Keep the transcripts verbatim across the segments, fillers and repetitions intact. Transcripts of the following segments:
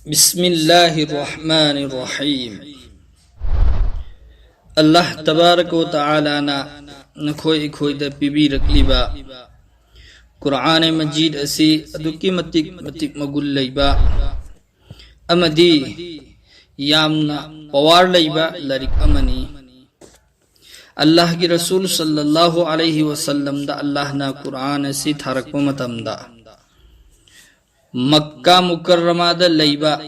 بسم الله الرحمن الرحيم. ꯑꯜꯂꯥꯍ ꯇꯕꯥꯔꯛ ꯋ ꯇꯥꯂꯥꯅ ꯅꯈꯣꯏ ꯑꯩꯈꯣꯏꯗ ꯄꯤꯕꯤꯔꯛꯂꯤꯕ ꯀꯨꯔꯥꯟ ꯃꯖꯤꯗ ꯑꯁꯤ ꯑꯗꯨꯛꯀꯤ ꯃꯇꯤꯛ ꯃꯇꯤꯛ ꯃꯒꯨꯟ ꯂꯩꯕ ꯑꯃꯗꯤ ꯌꯥꯝꯅ ꯄꯋꯥꯔ ꯂꯩꯕ ꯂꯥꯏꯔꯤꯛ ꯑꯃꯅꯤ꯫ ꯑꯜꯂꯥꯍꯒꯤ ꯔꯁꯨꯜ ꯁꯜꯂꯜꯂꯥꯍꯨ ꯑꯂꯩꯍꯤ ꯋꯁꯜꯂꯝꯗ ꯑꯜꯂꯥꯍꯅ ꯀꯨꯔꯥꯟ ꯑꯁꯤ ꯊꯥꯔꯛꯄ ꯃꯇꯝꯗ ꯃꯛꯀꯥ ꯃꯨꯀꯔꯔꯃꯥꯗ ꯂꯩꯕ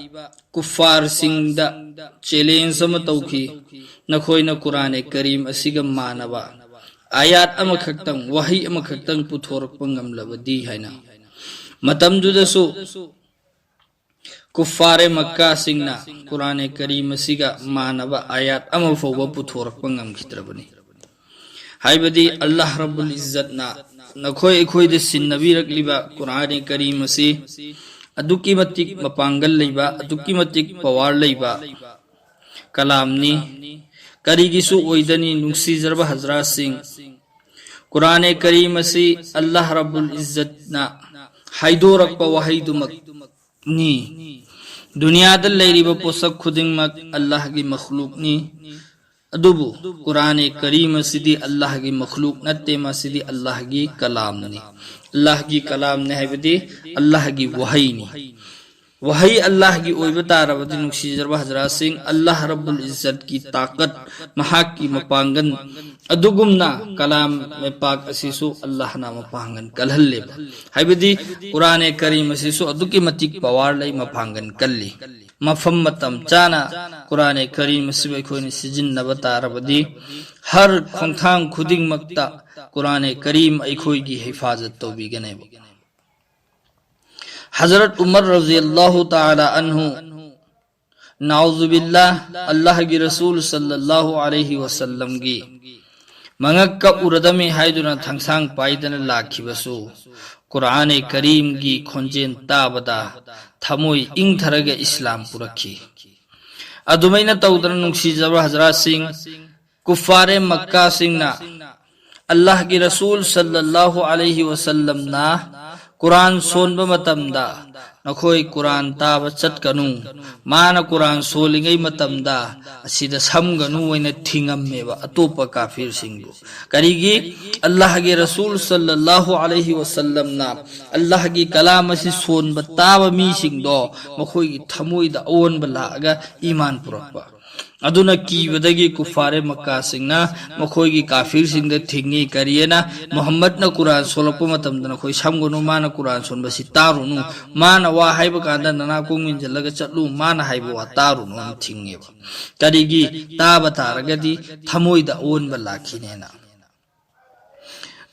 ꯀꯨꯐꯥꯔꯁꯤꯡꯗ ꯆꯦꯂꯦꯟꯖ ꯑꯃ ꯇꯧꯈꯤ, ꯅꯈꯣꯏꯅ ꯀꯨꯔꯥꯅꯦ ꯀꯔꯤꯝ ꯑꯁꯤꯒ ꯃꯥꯟꯅꯕ ꯑꯥꯌꯥꯠ ꯑꯃꯈꯛꯇꯪ, ꯋꯥꯍꯩ ꯑꯃꯈꯛꯇꯪ ꯄꯨꯊꯣꯔꯛꯄ ꯉꯝꯂꯕꯗꯤ ꯍꯥꯏꯅ꯫ ꯃꯇꯝꯗꯨꯗꯁꯨ ꯀꯨꯐꯥꯔꯦ ꯃꯛꯀꯥꯁꯤꯡꯅ ꯀꯨꯔꯥꯅꯦ ꯀꯔꯤꯝ ꯑꯁꯤꯒ ꯃꯥꯟꯅꯕ ꯑꯥꯌꯥꯠ ꯑꯃ ꯐꯥꯎꯕ ꯄꯨꯊꯣꯔꯛꯄ ꯉꯝꯈꯤꯗ꯭ꯔꯕꯅꯤ꯫ ꯍꯥꯏꯕꯗꯤ ꯑꯜꯂꯥꯍ ꯔꯕꯨꯜ ꯏꯖꯠꯅ ꯅꯈꯣꯏ ꯑꯩꯈꯣꯏꯗ ꯁꯤꯟꯅꯕꯤꯔꯛꯂꯤꯕ ꯀꯨꯔꯥꯅꯦ ꯀꯔꯤꯝ ꯑꯁꯤ ꯑꯗꯨꯛꯀꯤ ꯃꯇꯤꯛ ꯃꯄꯥꯡꯒꯜ ꯂꯩꯕ, ꯑꯗꯨꯛꯀꯤ ꯃꯇꯤꯛ ꯄꯋꯥꯔ ꯂꯩꯕ ꯀꯂꯥꯝꯅꯤ꯫ ꯀꯔꯤꯒꯤꯁꯨ ꯑꯣꯏꯗꯅꯤ, ꯅꯨꯡꯁꯤꯖꯔꯕ ꯍꯖꯔꯥꯠꯁꯤꯡ, ꯀꯨꯔꯥꯅꯦ ꯀꯔꯤꯝ ꯑꯁꯤ ꯑꯜꯂꯥꯍ ꯔꯕꯨꯜ ꯏꯖꯠꯅ ꯍꯥꯏꯗꯣꯔꯛꯄ ꯋꯥꯍꯩꯗꯨꯃꯛꯅꯤ꯫ ꯗꯨꯅꯤꯌꯥꯗ ꯂꯩꯔꯤꯕ ꯄꯣꯠꯁꯛ ꯈꯨꯗꯤꯡꯃꯛ ꯑꯜꯂꯥꯍꯒꯤ ꯃꯈꯂꯨꯛꯅꯤ꯫ ꯑꯗꯨꯕꯨ ꯀꯨꯔꯥꯅꯦ ꯀꯔꯤꯝ ꯑꯁꯤꯗꯤ ꯑꯜꯂꯥꯍꯒꯤ ꯃꯈꯂꯨꯛ ꯅꯠꯇꯦ, ꯃꯁꯤꯗꯤ ꯑꯜꯂꯥꯍꯒꯤ ꯀꯂꯥꯝꯅꯤ꯫ ꯑꯜꯂꯥꯍꯒꯤ ꯀꯂꯥꯝꯅꯤ ꯍꯥꯏꯕꯗꯤ ꯑꯜꯂꯥꯍꯒꯤ ꯋꯥꯍꯩꯅꯤ꯫ ꯋꯥꯍꯩ ꯑꯜꯂꯥꯍꯒꯤ ꯑꯣꯏꯕ ꯇꯥꯔꯕꯗꯤ, ꯅꯨꯡꯁꯤꯖꯔꯕ ꯍꯖꯔꯥꯠꯁꯤꯡ, ꯑꯜꯂꯥꯍ ꯔꯕꯨꯜ ꯏꯖꯠꯀꯤ ꯇꯥꯀꯠ, ꯃꯍꯥꯛꯀꯤ ꯃꯄꯥꯡꯒꯜ ꯑꯗꯨꯒꯨꯝꯅ ꯀꯂꯥꯝ ꯃꯩꯄꯥꯛ ꯑꯁꯤꯁꯨ ꯑꯜꯂꯥꯍꯅ ꯃꯄꯥꯡꯒꯜ ꯀꯜꯍꯜꯂꯦꯕ꯫ ꯍꯥꯏꯕꯗꯤ ꯀꯨꯔꯥꯅꯦ ꯀꯔꯤꯝ ꯑꯁꯤꯁꯨ ꯑꯗꯨꯛꯀꯤ ꯃꯇꯤꯛ ꯄꯋꯥꯔ ꯂꯩ, ꯃꯄꯥꯡꯒꯜ ꯀꯜꯂꯤ꯫ ꯃꯐꯝ ꯃꯇꯝ ꯆꯥꯅ ꯀꯨꯔꯥꯅꯦ ꯀꯔꯤꯝ ꯑꯁꯤꯕꯨ ꯑꯩꯈꯣꯏꯅ ꯁꯤꯖꯤꯟꯅꯕ ꯇꯥꯔꯕꯗꯤ, ꯍꯔ ꯈꯣꯡꯊꯥꯡ ꯈꯨꯗꯤꯡꯃꯛꯇ ꯀꯨꯔꯥꯅꯦ ꯀꯔꯤꯝ ꯑꯩꯈꯣꯏꯒꯤ ꯍꯤꯐꯥꯖꯠ ꯇꯧꯕꯤꯒꯅꯦꯕ꯫ ꯍꯖꯔꯠ ꯎꯃꯔ ꯔꯖꯤꯌꯜꯂꯥꯍꯨ ꯇꯥꯂꯥ ꯑꯟꯍꯨ, ꯅꯥꯎꯖꯨꯕꯤꯜꯂꯥ, ꯑꯜꯂꯥꯍꯒꯤ ꯔꯁꯨꯜ ꯁꯜꯂꯜꯂꯥꯍꯨ ꯑꯂꯩꯍꯤ ꯋꯁꯜꯂꯝꯒꯤ ꯃꯉꯛ ꯀꯛꯎꯔꯗꯃꯤ ꯍꯥꯏꯗꯨꯅ ꯊꯥꯡꯁꯥꯡ ꯄꯥꯏꯗꯅ ꯂꯥꯛꯈꯤꯕꯁꯨ ꯀꯨꯔꯥꯅꯦ ꯀꯔꯤꯝꯒꯤ ꯈꯣꯟꯖꯦꯜ ꯇꯥꯕꯗ ꯊꯃꯣꯏ ꯏꯪꯊꯔꯒ ꯏꯁꯂꯥꯝ ꯄꯨꯔꯛꯈꯤ꯫ ꯑꯗꯨꯃꯥꯏꯅ ꯇꯧꯗꯅ, ꯅꯨꯡꯁꯤꯖꯕ ꯍꯖꯔꯥꯠꯁꯤꯡ, ꯀꯨꯐꯥꯔꯦ ꯃꯛꯀꯥꯁꯤꯡꯅ ꯑꯜꯂꯥꯍꯒꯤ ꯔꯁꯨꯜ ꯁꯜꯂꯜꯂꯥꯍꯨ ꯑꯂꯩꯍꯤ ꯋꯁꯜꯂꯝꯅ ꯀꯨꯔꯥꯟ ꯁꯣꯟꯕ ꯃꯇꯝꯗ ꯅꯈꯣꯏ ꯀꯨꯔꯥꯟ ꯇꯥꯕ ꯆꯠꯀꯅꯨ, ꯃꯥꯅ ꯀꯨꯔꯥꯟ ꯁꯣꯜꯂꯤꯉꯩ ꯃꯇꯝꯗ ꯑꯁꯤꯗ ꯁꯝꯒꯅꯨ ꯑꯣꯏꯅ ꯊꯤꯡꯉꯝꯃꯦꯕ ꯑꯇꯣꯞꯄ ꯀꯥꯐꯤꯔꯁꯤꯡꯕꯨ꯫ ꯀꯔꯤꯒꯤ? ꯑꯜꯂꯥꯍꯒꯤ ꯔꯁꯨꯜ ꯁꯜꯂꯜꯂꯥꯍꯨ ꯑꯂꯩꯍꯤ ꯋꯁꯜꯂꯝꯅ ꯑꯜꯂꯥꯍꯒꯤ ꯀꯂꯥꯝ ꯑꯁꯤ ꯁꯣꯟꯕ ꯇꯥꯕ ꯃꯤꯁꯤꯡꯗꯣ ꯃꯈꯣꯏꯒꯤ ꯊꯃꯣꯏꯗ ꯑꯑꯣꯟꯕ ꯂꯥꯛꯑꯒ ꯏꯃꯥꯟ ꯄꯨꯔꯛꯄ꯫ ꯑꯗꯨꯅ ꯀꯤꯕꯗꯒꯤ ꯀꯨꯐꯥꯔꯦ ꯃꯛꯀꯥꯁꯤꯡꯅ ꯃꯈꯣꯏꯒꯤ ꯀꯥꯐꯤꯔꯁꯤꯡꯗ ꯊꯤꯡꯉꯤ꯫ ꯀꯔꯤꯑꯅ? ꯃꯨꯍꯝꯃꯗꯅ ꯀꯨꯔꯥꯟ ꯁꯣꯜꯂꯛꯄ ꯃꯇꯝꯗ ꯅꯈꯣꯏ ꯁꯝꯒꯅꯨ, ꯃꯥꯅ ꯀꯨꯔꯥꯟ ꯁꯣꯟꯕꯁꯤ ꯇꯥꯔꯨꯅꯨ, ꯃꯥꯅ ꯋꯥ ꯍꯥꯏꯕ ꯀꯥꯟꯗ ꯅꯅꯥꯀꯣꯡ ꯃꯤꯟꯁꯤꯜꯂꯒ ꯆꯠꯂꯨ, ꯃꯥꯅ ꯍꯥꯏꯕ ꯋꯥ ꯇꯥꯔꯨꯅꯨ ꯍꯥꯏꯅ ꯊꯤꯡꯉꯦꯕ꯫ ꯀꯔꯤꯒꯤ? ꯇꯥꯕ ꯇꯥꯔꯒꯗꯤ ꯊꯃꯣꯏꯗ ꯑꯑꯣꯟꯕ ꯂꯥꯛꯈꯤꯅꯦꯅ꯫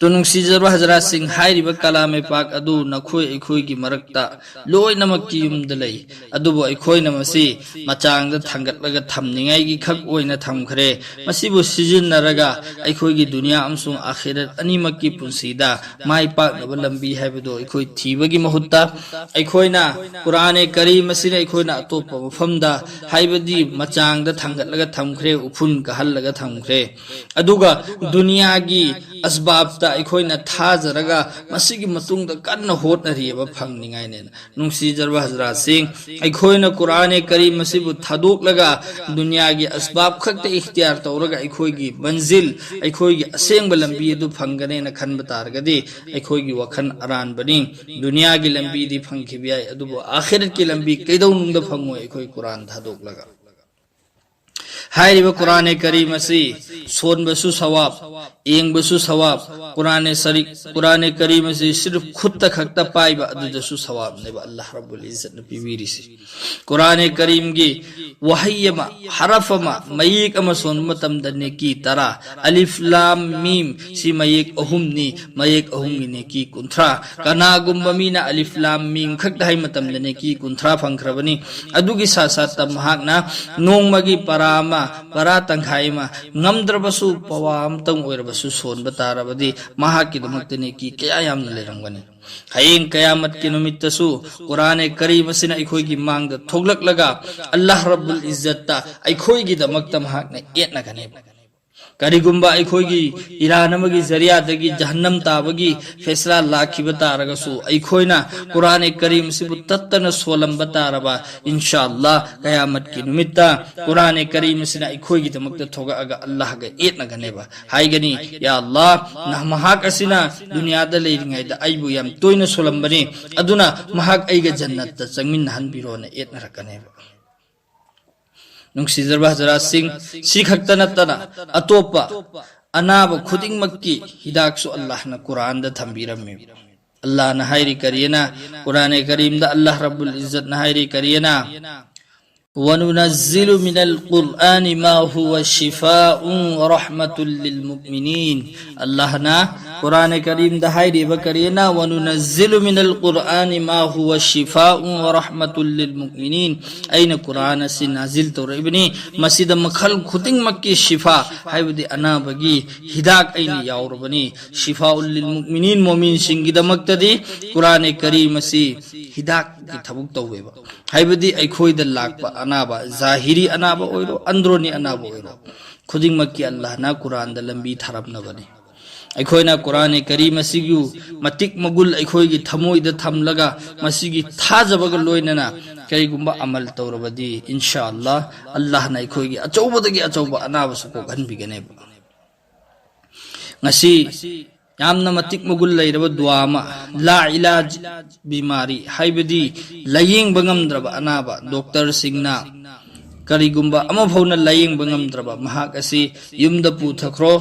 ꯇꯨ ꯅꯨꯡꯁꯤꯖꯔꯕ ꯍꯖꯔꯥꯠꯁꯤꯡ, ꯍꯥꯏꯔꯤꯕ ꯀꯂꯥꯃꯦ ꯄꯥꯛ ꯑꯗꯨ ꯅꯈꯣꯏ ꯑꯩꯈꯣꯏꯒꯤ ꯃꯔꯛꯇ ꯂꯣꯏꯅꯃꯛꯀꯤ ꯌꯨꯝꯗ ꯂꯩ, ꯑꯗꯨꯕꯨ ꯑꯩꯈꯣꯏꯅ ꯃꯁꯤ ꯃꯆꯥꯡꯗ ꯊꯥꯡꯒꯠꯂꯒ ꯊꯝꯅꯤꯡꯉꯥꯏꯒꯤ ꯈꯛ ꯑꯣꯏꯅ ꯊꯝꯈ꯭ꯔꯦ꯫ ꯃꯁꯤꯕꯨ ꯁꯤꯖꯤꯟꯅꯔꯒ ꯑꯩꯈꯣꯏꯒꯤ ꯗꯨꯅꯤꯌꯥ ꯑꯃꯁꯨꯡ ꯑꯥꯈꯤꯔꯠ ꯑꯅꯤꯃꯛꯀꯤ ꯄꯨꯟꯁꯤꯗ ꯃꯥꯏ ꯄꯥꯛꯅꯕ ꯂꯝꯕꯤ ꯍꯥꯏꯕꯗꯨ ꯑꯩꯈꯣꯏ ꯊꯤꯕꯒꯤ ꯃꯍꯨꯠꯇ, ꯑꯩꯈꯣꯏꯅ ꯀꯨꯔꯥꯅꯦ ꯀꯔꯤꯝ ꯑꯁꯤꯅ ꯑꯩꯈꯣꯏꯅ ꯑꯇꯣꯞꯄ ꯃꯐꯝꯗ, ꯍꯥꯏꯕꯗꯤ ꯃꯆꯥꯡꯗ ꯊꯥꯡꯒꯠꯂꯒ ꯊꯝꯈ꯭ꯔꯦ, ꯎꯐꯨꯟ ꯀꯥꯍꯜꯂꯒ ꯊꯝꯈ꯭ꯔꯦ꯫ ꯑꯗꯨꯒ ꯗꯨꯅꯤꯌꯥꯒꯤ ꯑꯁꯕꯥꯕꯇ ꯑꯩꯈꯣꯏꯅ ꯊꯥꯖꯔꯒ ꯃꯁꯤꯒꯤ ꯃꯇꯨꯡꯗ ꯀꯟꯅ ꯍꯣꯠꯅꯔꯤꯑꯕ ꯐꯪꯅꯤꯡꯉꯥꯏꯅꯦꯅ꯫ ꯅꯨꯡꯁꯤꯖꯔꯕ ꯍꯖꯔꯥꯠꯁꯤꯡ, ꯑꯩꯈꯣꯏꯅ ꯀꯨꯔꯥꯅꯦ ꯀꯔꯤꯝ ꯑꯁꯤꯕꯨ ꯊꯥꯗꯣꯛꯂꯒ ꯗꯨꯅꯤꯌꯥꯒꯤ ꯑꯁꯕꯥꯕ ꯈꯛꯇ ꯏꯈꯇꯤꯌꯥꯔ ꯇꯧꯔꯒ ꯑꯩꯈꯣꯏꯒꯤ ꯃꯟꯖꯤꯜ, ꯑꯩꯈꯣꯏꯒꯤ ꯑꯁꯦꯡꯕ ꯂꯝꯕꯤ ꯑꯗꯨ ꯐꯪꯒꯅꯦꯅ ꯈꯟꯕ ꯇꯥꯔꯒꯗꯤ ꯑꯩꯈꯣꯏꯒꯤ ꯋꯥꯈꯜ ꯑꯔꯥꯟꯕꯅꯤ꯫ ꯗꯨꯅꯤꯌꯥꯒꯤ ꯂꯝꯕꯤꯗꯤ ꯐꯪꯈꯤꯕ ꯌꯥꯏ, ꯑꯗꯨꯕꯨ ꯑꯥꯈꯤꯔꯠꯀꯤ ꯂꯝꯕꯤ ꯀꯩꯗꯧꯅꯨꯡꯗ ꯐꯪꯉꯣꯏ ꯑꯩꯈꯣꯏ ꯀꯨꯔꯥꯟ ꯊꯥꯗꯣꯛꯂꯒ꯫ ꯍꯥꯏꯔꯤꯕ ꯀꯨꯔꯥꯅꯦ ꯀꯔꯤꯝ ꯑꯁꯤ ꯁꯣꯟꯕꯁꯨ ꯁꯋꯥꯕ, ꯌꯦꯡꯕꯁꯨ ꯁꯋꯥꯕ, ꯀꯨꯔꯥꯅꯦ ꯁꯔꯤꯛ, ꯀꯨꯔꯥꯅꯦ ꯀꯔꯤꯝ ꯑꯁꯤ ꯁꯤꯔꯐ ꯈꯨꯠꯇ ꯈꯛꯇ ꯄꯥꯏꯕ ꯑꯗꯨꯗꯁꯨ ꯁꯋꯥꯕꯅꯦꯕ ꯑꯜꯂꯥꯍ ꯔꯕꯨꯜ ꯏꯖꯠꯅ ꯄꯤꯕꯤꯔꯤꯁꯤ꯫ ꯀꯨꯔꯥꯅꯦ ꯀꯔꯤꯝꯒꯤ ꯋꯥꯍꯩ ꯑꯃ, ꯍꯔꯐ ꯑꯃ, ꯃꯌꯦꯛ ꯑꯃ ꯁꯣꯟꯕ ꯃꯇꯝꯗ ꯅꯦꯀꯤ ꯇꯔꯥ, ꯑꯂꯤꯐ ꯂꯥꯝ ꯃꯤꯝ ꯁꯤ ꯃꯌꯦꯛ ꯑꯍꯨꯝꯅꯤ, ꯃꯌꯦꯛ ꯑꯍꯨꯝꯒꯤ ꯅꯦꯀꯤ ꯀꯨꯟꯊ꯭ꯔꯥ꯫ ꯀꯅꯥꯒꯨꯝꯕ ꯃꯤꯅ ꯑꯂꯤꯐ ꯂꯥꯝ ꯃꯤꯝ ꯈꯛꯇ ꯍꯥꯏ ꯃꯇꯝꯗ ꯅꯦꯀꯤ ꯀꯨꯟꯊ꯭ꯔꯥ ꯐꯪꯈ꯭ꯔꯕꯅꯤ꯫ ꯑꯗꯨꯒꯤ ꯁꯥ ꯁꯥꯠꯇ ꯃꯍꯥꯛꯅ ꯅꯣꯡꯃꯒꯤ ꯄꯔꯥ ꯑꯃ, ꯄꯔꯥ ꯇꯪꯈꯥꯏ ꯑꯃ, ꯉꯝꯗ꯭ꯔꯕꯁꯨ ꯄꯋꯥ ꯑꯃꯇꯪ ꯑꯣꯏꯔꯕꯁꯨ ꯁꯣꯟꯕ ꯇꯥꯔꯕꯗꯤ ꯃꯍꯥꯛꯀꯤꯗꯃꯛꯇ ꯅꯦꯀꯤ ꯀꯌꯥ ꯌꯥꯝꯅ ꯂꯩꯔꯝꯒꯅꯤ꯫ ꯍꯌꯦꯡ ꯀꯌꯥꯃꯠꯀꯤ ꯅꯨꯃꯤꯠꯇꯁꯨ ꯀꯨꯔꯥꯅꯦ ꯀꯔꯤꯝ ꯑꯁꯤꯅ ꯑꯩꯈꯣꯏꯒꯤ ꯃꯥꯡꯗ ꯊꯣꯛꯂꯛꯂꯒ ꯑꯜꯂꯥꯍ ꯔꯕꯨꯜ ꯏꯖꯠꯇ ꯑꯩꯈꯣꯏꯒꯤꯗꯃꯛꯇ ꯃꯍꯥꯛꯅ ꯌꯦꯠꯅꯒꯅꯦꯕ꯫ ꯀꯔꯤꯒꯨꯝꯕ ꯑꯩꯈꯣꯏꯒꯤ ꯏꯔꯥꯟ ꯑꯃꯒꯤ ꯖꯔꯤꯌꯥꯗꯒꯤ ꯖꯍꯟꯅꯝ ꯇꯥꯕꯒꯤ ꯐꯦꯁꯂꯥ ꯂꯥꯛꯈꯤꯕ ꯇꯥꯔꯒꯁꯨ, ꯑꯩꯈꯣꯏꯅ ꯀꯨꯔꯥꯟ ꯀꯔꯤꯝ ꯑꯁꯤꯕꯨ ꯇꯠꯇꯅ ꯁꯣꯜꯂꯝꯕ ꯇꯥꯔꯕ, ꯏꯟꯁꯥ ꯑꯜꯂꯥ, ꯀꯌꯥꯃꯠꯀꯤ ꯅꯨꯃꯤꯠꯇ ꯀꯨꯔꯥꯟ ꯀꯔꯤꯝ ꯑꯁꯤꯅ ꯑꯩꯈꯣꯏꯒꯤꯗꯃꯛꯇ ꯊꯣꯛꯂꯛꯑꯒ ꯑꯜꯂꯥꯍꯒ ꯑꯦꯠꯅꯒꯅꯦꯕ꯫ ꯍꯥꯏꯒꯅꯤ, "ꯌꯥ ꯑꯜꯂꯥ, ꯅ-, ꯃꯍꯥꯛ ꯑꯁꯤꯅ ꯗꯨꯅꯤꯌꯥꯗ ꯂꯩꯔꯤꯉꯩꯗ ꯑꯩꯕꯨ ꯌꯥꯝ ꯇꯣꯏꯅ ꯁꯣꯜꯂꯝꯕꯅꯤ, ꯑꯗꯨꯅ ꯃꯍꯥꯛ ꯑꯩꯒ ꯖꯟꯅꯠꯇ ꯆꯪꯃꯤꯟꯅꯍꯟꯕꯤꯔꯣꯅ" ꯑꯦꯠꯅꯔꯛꯀꯅꯦꯕ꯫ ꯅꯨꯡꯁꯤꯖꯔꯕ ꯍꯖꯔꯥꯠꯁꯤꯡ, ꯁꯤ ꯈꯛꯇ ꯅꯠꯇꯅ ꯑꯇꯣꯞꯄ ꯑꯅꯥꯕ ꯈꯨꯗꯤꯡꯃꯛꯀꯤ ꯍꯤꯗꯥꯛꯁꯨ ꯑꯜꯂꯥꯍꯅ ꯀꯨꯔꯥꯟꯗ ꯊꯝꯕꯤꯔꯝꯃꯤ꯫ ꯑꯜꯂꯥꯍꯅ ꯍꯥꯏꯔꯤ ꯀꯔꯤꯅ? ꯀꯨꯔꯥꯟ ꯀꯔꯤꯝꯗ ꯑꯜꯂꯥꯍ ꯔꯕꯨꯜ ꯏꯖꯠꯅ ꯍꯥꯏꯔꯤ ꯀꯔꯤꯅ? "وننزل من القرآن ما هو شفاء ورحمة للمؤمنين." ꯑꯜꯂꯥꯍꯅ ꯀꯨꯔꯥꯟ ꯀꯔꯤꯝꯗ ꯍꯥꯏꯔꯤꯕ ꯀꯔꯤꯅ? "وننزل من القرآن ما هو شفاء ورحمة للمؤمنين." ꯑꯩꯅ ꯀꯨꯔꯥꯟ ꯑꯁꯤ ꯅꯥꯖꯤꯜ ꯇꯧꯔꯛꯏꯕꯅꯤ, ꯃꯁꯤꯗ ꯃꯈꯜ ꯈꯨꯗꯤꯡꯃꯛꯀꯤ ꯁꯤꯐꯥ, ꯍꯥꯏꯕꯗꯤ ꯑꯅꯥꯕꯒꯤ ꯍꯤꯗꯥꯛ ꯑꯩꯅ ꯌꯥꯎꯔꯕꯅꯤ꯫ "ꯁꯤꯐꯥꯎꯜ ꯂꯤꯜ ꯃꯨꯛꯃꯤꯅꯤꯟ", ꯃꯣꯃꯤꯟꯁꯤꯡꯒꯤꯗꯃꯛꯇꯗꯤ ꯀꯨꯔꯥꯟ ꯀꯔꯤꯝ ꯑꯁꯤ ꯍꯤꯗꯥꯛꯀꯤ ꯊꯕꯛ ꯇꯧꯋꯦꯕ꯫ ꯍꯥꯏꯕꯗꯤ ꯑꯩꯈꯣꯏꯗ ꯂꯥꯛꯄ ꯑꯅꯥꯕ, ꯖꯥꯍꯤꯔꯤ ꯑꯅꯥꯕ ꯑꯣꯏꯔꯣ, ꯑꯟꯗ꯭ꯔꯣꯅꯤ ꯑꯅꯥꯕ ꯑꯣꯏꯔꯣ, ꯈꯨꯗꯤꯡꯃꯛꯀꯤ ꯑꯜꯂꯥꯍꯅ ꯀꯨꯔꯥꯟꯗ ꯂꯝꯕꯤ ꯊꯥꯔꯝꯅꯕꯅꯤ꯫ ꯑꯩꯈꯣꯏꯅ ꯀꯨꯔꯥꯟ ꯀꯔꯤꯝ ꯑꯁꯤꯕꯨ ꯃꯇꯤꯛ ꯃꯒꯨꯜ ꯑꯩꯈꯣꯏꯒꯤ ꯊꯃꯣꯏꯗ ꯊꯝꯂꯒ, ꯃꯁꯤꯒꯤ ꯊꯥꯖꯕꯒ ꯂꯣꯏꯅꯅ ꯀꯔꯤꯒꯨꯝꯕ ꯑꯃꯜ ꯇꯧꯔꯕꯗꯤ, ꯏꯟꯁꯥ ꯑꯜꯂꯥꯍ, ꯑꯜꯂꯥꯍꯅ ꯑꯩꯈꯣꯏꯒꯤ ꯑꯆꯧꯕꯗꯒꯤ ꯑꯆꯧꯕ ꯑꯅꯥꯕꯁꯨ ꯀꯣꯛꯍꯟꯕꯤꯒꯅꯦꯕ꯫ ꯉꯁꯤ ꯌꯥꯝꯅ ꯃꯇꯤꯛ ꯃꯒꯨꯟ ꯂꯩꯔꯕ ꯗꯨꯋꯥ ꯑꯃ, "ꯂꯥ ꯏꯂꯥꯖ ꯕꯤꯃꯥꯔꯤ", ꯍꯥꯏꯕꯗꯤ ꯂꯥꯌꯦꯡꯕ ꯉꯝꯗ꯭ꯔꯕ ꯑꯅꯥꯕ, ꯗꯣꯛꯇꯔꯁꯤꯡꯅ ꯀꯔꯤꯒꯨꯝꯕ ꯑꯃꯐꯥꯎꯅ ꯂꯥꯌꯦꯡꯕ ꯉꯝꯗ꯭ꯔꯕ ꯃꯍꯥꯛ ꯑꯁꯤ ꯌꯨꯝꯗ ꯄꯨꯊꯈ꯭ꯔꯣ,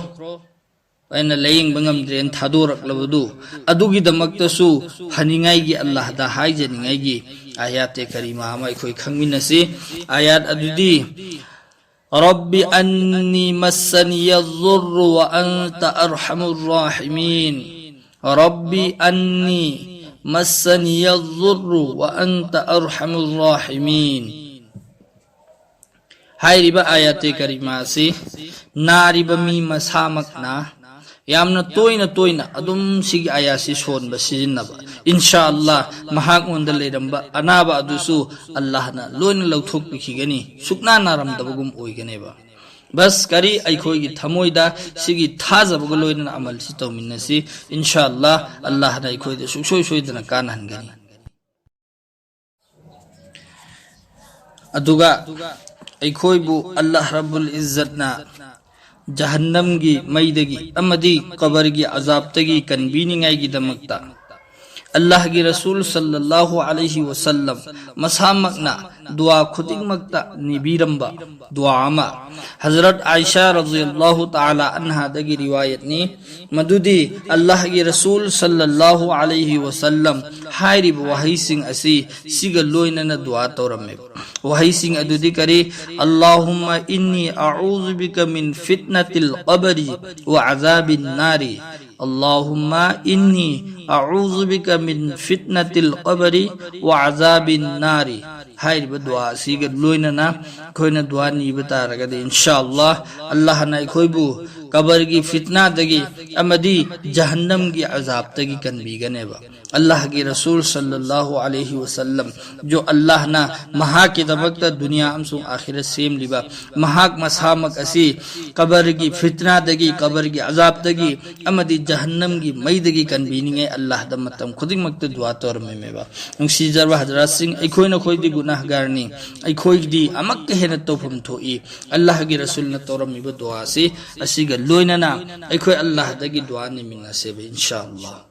ꯑꯩꯅ ꯂꯥꯌꯦꯡꯕ ꯉꯝꯗ꯭ꯔꯦꯅ ꯊꯥꯗꯣꯔꯛꯂꯕꯗꯨ, ꯑꯗꯨꯒꯤꯗꯃꯛꯇꯁꯨ ꯐꯅꯤꯡꯉꯥꯏꯒꯤ, ꯑꯜꯂꯥꯍꯗ ꯍꯥꯏꯖꯅꯤꯡꯉꯥꯏꯒꯤ ꯑꯥꯌꯥꯇꯦ ꯀꯔꯤꯃꯥ ꯑꯃ ꯑꯩꯈꯣꯏ ꯈꯪꯃꯤꯟꯅꯁꯤ꯫ ꯑꯥꯌꯥꯠ ꯑꯗꯨꯗꯤ, "رب أني مسني الضر وأنت أرحم الراحمين. رب أني مسني الضر وأنت أرحم الراحمين." ꯍꯥꯏꯔꯤꯕ ꯑꯥꯌꯥꯇꯦ ꯀꯔꯤꯃꯥ ꯑꯁꯤ ꯅꯥꯔꯤꯕ ꯃꯤ ꯃꯁꯥꯃꯛꯅ ꯌꯥꯝꯅ ꯇꯣꯏꯅ ꯇꯣꯏꯅ ꯑꯗꯨꯝ ꯁꯤꯒꯤ ꯑꯥꯌꯥꯠꯁꯤ ꯁꯣꯟꯕ, ꯁꯤꯖꯤꯟꯅꯕ, ꯏꯟꯁꯥ ꯑꯜꯂꯥꯍ, ꯃꯍꯥꯛꯉꯣꯟꯗ ꯂꯩꯔꯝꯕ ꯑꯅꯥꯕ ꯑꯗꯨꯁꯨ ꯑꯜꯂꯥꯍꯅ ꯂꯣꯏꯅ ꯂꯧꯊꯣꯛꯄꯤꯈꯤꯒꯅꯤ, ꯁꯨꯛꯅꯥ ꯅꯥꯔꯝꯗꯕꯒꯨꯝ ꯑꯣꯏꯒꯅꯦꯕ꯫ ꯕꯁ ꯀꯔꯤ, ꯑꯩꯈꯣꯏꯒꯤ ꯊꯃꯣꯏꯗ ꯁꯤꯒꯤ ꯊꯥꯖꯕꯒ ꯂꯣꯏꯅꯅ ꯑꯃꯜꯁꯤ ꯇꯧꯃꯤꯟꯅꯁꯤ꯫ ꯏꯟꯁꯥ ꯑꯜꯂꯥꯍ, ꯑꯜꯂꯥꯍꯅ ꯑꯩꯈꯣꯏꯗ ꯁꯨꯡꯁꯣꯏ ꯁꯣꯏꯗꯅ ꯀꯥꯟꯅꯍꯟꯒꯅꯤ꯫ ꯑꯗꯨꯒ ꯑꯩꯈꯣꯏꯕꯨ ꯑꯜꯂꯥꯍ ꯔꯕꯨꯜ ꯏꯖꯠꯅ ꯖꯍꯟꯅꯝꯒꯤ ꯃꯩꯗꯒꯤ ꯑꯃꯗꯤ ꯀꯕꯔꯒꯤ ꯑꯖꯥꯕꯇꯒꯤ ꯀꯟꯕꯤꯅꯤꯡꯉꯥꯏꯒꯤꯗꯃꯛꯇ ꯑꯜꯂꯥꯍꯒꯤ ꯔꯁꯨꯜ ꯁꯜꯂꯜꯂꯥꯍꯨ ꯑꯂꯩꯍꯤ ꯋꯁꯜꯂꯝ ꯃꯁꯥꯃꯛꯅ ꯗꯨꯋꯥ ꯈꯨꯗꯤꯡꯃꯛꯇ ꯅꯤꯕꯤꯔꯝꯕ ꯗꯨꯋꯥ ꯑꯃ ꯍꯖꯔꯠ ꯑꯥꯏꯁꯥ ꯔꯖꯤꯌꯜꯂꯥꯍꯨ ꯇꯥꯂꯥ ꯑꯟꯍꯥꯗꯒꯤ ꯔꯤꯋꯥꯌꯠꯅꯤ꯫ ꯃꯗꯨꯗꯤ ꯑꯜꯂꯥꯍꯒꯤ ꯔꯁꯨꯜ ꯁꯜꯂꯜꯂꯥꯍꯨ ꯑꯂꯩꯍꯤ ꯋꯁꯜꯂꯝ ꯍꯥꯏꯔꯤꯕ ꯋꯥꯍꯩꯁꯤꯡ ꯑꯁꯤ ꯁꯤꯒ ꯂꯣꯏꯅꯅ ꯗꯨꯋꯥ ꯇꯧꯔꯝꯃꯦꯕ꯫ ꯋꯥꯍꯩꯁꯤꯡ ꯑꯗꯨꯗꯤ ꯀꯔꯤ? "اللهم إني أعوذ بك من فتنة القبر وعذاب النار. اللهم إني أعوذ بك من فتنة القبر وعذاب النار." ꯍꯥꯏꯔꯤꯕ ꯗꯨꯋꯥ ꯑꯁꯤꯒ ꯂꯣꯏꯅꯅ ꯑꯩꯈꯣꯏꯅ ꯗꯨꯋꯥ ꯅꯤꯕ ꯇꯥꯔꯒꯗꯤ, ꯏꯟꯁꯥ ꯑꯜꯂꯥꯍ, ꯑꯜꯂꯥꯍꯅ ꯑꯩꯈꯣꯏꯕꯨ ꯀꯕꯔꯒꯤ ꯐꯤꯠꯅꯥꯗꯒꯤ ꯑꯃꯗꯤ ꯖꯍꯟꯅꯝꯒꯤ ꯑꯖꯥꯕꯇꯒꯤ ꯀꯟꯕꯤꯒꯅꯦꯕ꯫ ꯑꯜꯂꯥꯍꯒꯤ ꯔꯁꯨꯜ ꯁꯜꯂꯜꯂꯥꯍꯨ ꯑꯂꯩꯍꯤ ꯋꯁꯜꯂꯝ ꯖꯣ ꯑꯜꯂꯥꯍꯅ ꯃꯍꯥꯛꯀꯤꯗꯃꯛꯇ ꯗꯨꯅꯤꯌꯥ ꯑꯃꯁꯨꯡ ꯑꯥꯈꯤꯔꯠ ꯁꯦꯝꯂꯤꯕ ꯃꯍꯥꯛ ꯃꯁꯥꯃꯛ ꯑꯁꯤ ꯀꯕꯔꯒꯤ ꯐꯤꯠꯅꯥꯗꯒꯤ, ꯀꯕꯔꯒꯤ ꯑꯖꯥꯕꯇꯒꯤ ꯑꯃꯗꯤ ꯖꯍꯟꯅꯝꯒꯤ ꯃꯩꯗꯒꯤ ꯀꯟꯕꯤꯅꯤꯡꯉꯥꯏ ꯑꯜꯂꯥꯍꯗ ꯃꯇꯝ ꯈꯨꯗꯤꯡꯃꯛꯇ ꯗꯨꯋꯥ ꯇꯧꯔꯝꯃꯦꯕ꯫ ꯅꯨꯡꯁꯤꯖꯔꯕ ꯍꯖꯔꯥꯠꯁꯤꯡ, ꯑꯩꯈꯣꯏ ꯅꯈꯣꯏꯗꯤ ꯒꯨꯅꯥꯍꯒꯥꯔꯅꯤ꯫ ꯑꯩꯈꯣꯏꯒꯤꯗꯤ ꯑꯃꯛꯀ ꯍꯦꯟꯅ ꯇꯧꯐꯝ ꯊꯣꯛꯏ꯫ ꯑꯜꯂꯥꯍꯒꯤ ꯔꯁꯨꯜꯅ ꯇꯧꯔꯝꯃꯤꯕ ꯗꯨꯋꯥ ꯑꯁꯤ, ꯑꯁꯤꯒ ꯂꯣꯏꯅꯅ ꯑꯩꯈꯣꯏ ꯑꯜꯂꯥꯍꯗꯒꯤ ꯗꯨꯋꯥ ꯅꯤꯃꯤꯟꯅꯁꯦꯕ, ꯏꯟꯁꯥ ꯑꯜꯂꯥꯍ꯫